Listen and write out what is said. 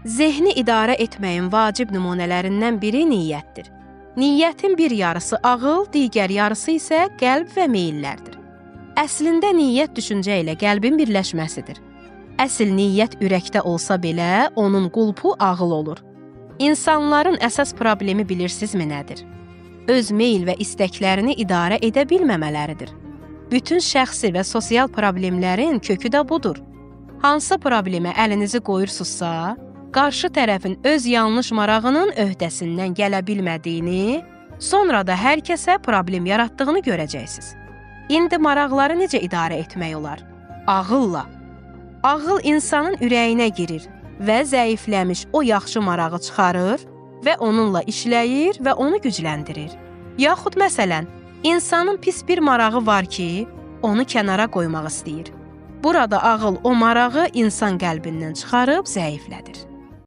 Zehni idarə etməyin vacib nümunələrindən biri niyyətdir. Niyyətin bir yarısı ağıl, digər yarısı isə qəlb və meyillərdir. Əslində niyyət düşüncə ilə qəlbin birləşməsidir. Əsl niyyət ürəkdə olsa belə, onun qulpu ağıl olur. İnsanların əsas problemi bilirsinizmi nədir? Öz meyl və istəklərini idarə edə bilməmələridir. Bütün şəxsi və sosial problemlərin kökü də budur. Hansı problemə əlinizi qoyursunuzsa, qarşı tərəfin öz yanlış marağının öhdəsindən gələ bilmədiyini, sonra da hər kəsə problem yaratdığını görəcəksiniz. İndi maraqları necə idarə etmək olar? Ağılla. Ağıl insanın ürəyinə girir və zəifləmiş o yaxşı marağı çıxarır və onunla işləyir və onu gücləndirir. Yaxud məsələn, insanın pis bir marağı var ki, onu kənara qoymaq istəyir. Burada ağıl o marağı insan qəlbindən çıxarıb zəiflədir.